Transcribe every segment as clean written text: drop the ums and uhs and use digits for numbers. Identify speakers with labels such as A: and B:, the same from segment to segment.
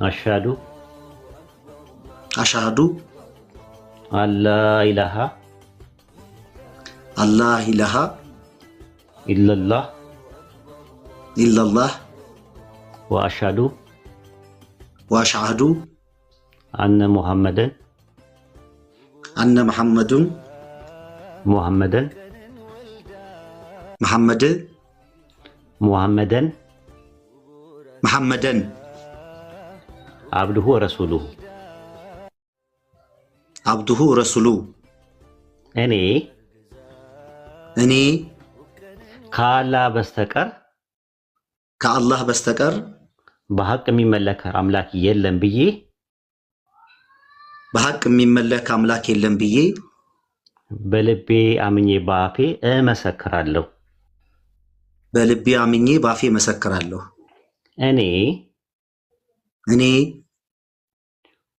A: أشهد
B: أشهد
A: أن لا إله
B: أن لا إله
A: إلا الله
B: إلا الله
A: وأشهد
B: وأشهد
A: أن محمدا
B: أن محمد
A: محمدا
B: محمد
A: محمدا
B: محمدا
A: عبده ورسوله
B: عبده ورسوله።
A: እኔ
B: እኔ
A: ከአላህ በስተቀር
B: ከአላህ በስተቀር
A: በሐቅ የሚመለክ አምላክ የለም ብዬ
B: በሐቅ የሚመለክ አምላክ የለም ብዬ
A: በልቤ አምኜ በአፌ እመሰክራለሁ።
B: በልቤ አምኜ በአፌ እመሰክራለሁ።
A: እኔ
B: እኔ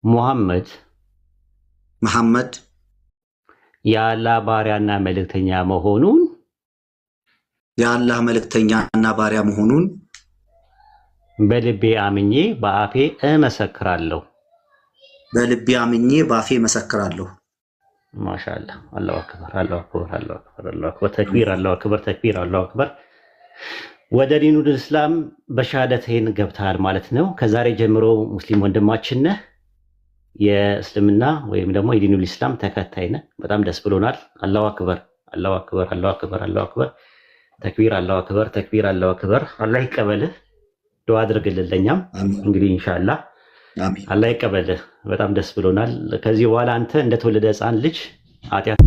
A: ሙሐመድ
B: መሐመድ
A: የአላህ ባሪያና መልእክተኛ መሆኑን
B: የአላህ መልእክተኛና ባሪያ መሆኑን
A: በልቤ አምኜ በአፌ እመሰክራለሁ።
B: በልቤ አምኜ በአፌ እመሰክራለሁ።
A: ማሻአላህ። الله أكبر፣ الله أكبر፣ الله أكبر፣ الله أكبر፣ ተክቢር፣ الله أكبر፣ ተክቢር፣ الله أكبر። ወደ ዲኑል እስላም በሻሃደተይን ገብተሃል ማለት ነው። ከዛሬ ጀምሮ ሙስሊም ወንድማችን ነህ። የእስልምና ወይም ደግሞ የዲኑል ኢስላም ተከታይ ነህ። በጣም ደስ ብሎናል። الله أكبر፣ الله أكبر፣ الله أكبر፣ الله أكبر፣ ተክቢር፣ الله أكبر፣ ተክቢር፣ الله أكبر። አላህ ይቀበልህ። ዱዓ አድርግልን ለኛም።
B: አሚን።
A: እንግዲህ ኢንሻአላህ
B: አሚን።
A: አላህ ይቀበልህ። በጣም ደስ ብሎናል። ከዚህ በኋላ አንተ እንደተወለደ ሕፃን ልጅ ኃጢአት